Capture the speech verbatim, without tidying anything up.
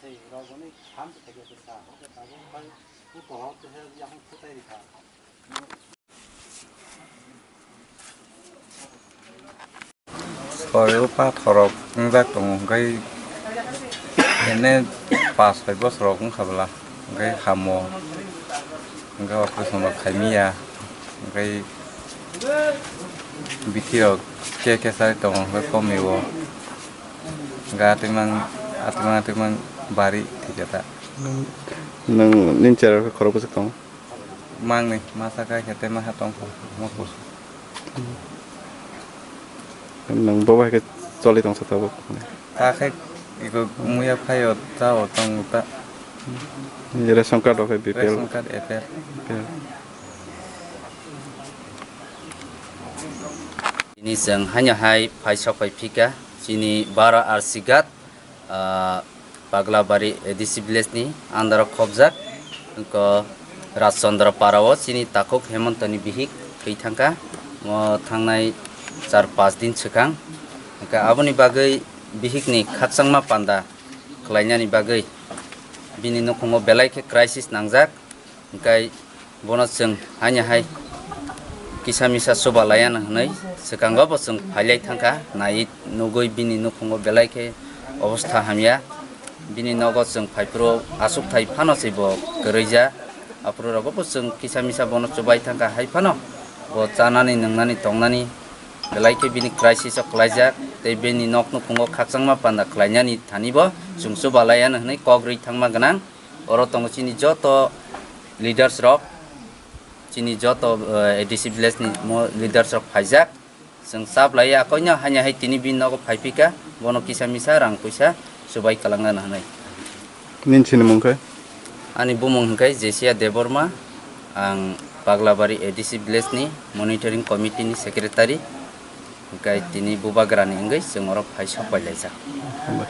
Soi o pathor rok wngjak tongo, hwnkhe ene pas soi bosor rok wngkha bwla, hwnkhe hamo, hwnkhe operation rok khaimya, hwnkhe bithi rok khe khe sai tongo, hwnkhe komio, hwnkhe atwimang, atwimang, atwimang bari thwikha ta. Nwng, nwng nini chera khe khorok bwswk tongo? Mangni masa kai khe tei maha tongkha mokol. Nwng bo bai khe choli tongsa tabuk? Ta khe iko muya phaio ta o tong ta. Ration card rok khe B P L? Ration card A P L. B P L. Tini chwng haino hai phai sok pai phika chini bara arsigat. Ah, Paglabari A D C village ni under o khobjak, wngkha Rajchandra para o chini takhuk Hemantoni bihik thwi thangkha, mo thangnai char pas din swkang, wngkha aboni bagwi bihik ni khakchangma panda khlainani bagwi bini nukhungo belai khe crisis nangjak. Hingkai bono chwng haino hai kisa misa chuba laiya hwnwi swkango bo chwng phailai thangkha, naiwi nugwi bini nukhungo belai khe obostha hamya, bini nogo chwng phaiphuru achukthai phano se bo kwrwija, aphuru rogo bo chwng kisa misa bono chubai thangkha, hai phano bo chanani nwngnani tongnani belai khe bini crisis o kwlaijak, tei bini nok nukhungo khakchangma panda khlainani thani bo chwng chuba laiya hwnwi kok rwi thangma gwnang. Oro tongo chini joto leaders rok, chini joto, eh, A D C village ni mo leaders rok phaijak. Chwng chap laiya koino haino hai tini bini nogo phaiphika, bono kisa misa rang puisa chubai kwlangna hwnwi. Nini sinimung khe? Ani bumung hwnkhe Jesia Debbarma, ang Paglabari A D C village ni monitoring committee ni secretary, hwnkhe tini bubagrani wngwi chwng oro phai sok pai laijak. Hambai.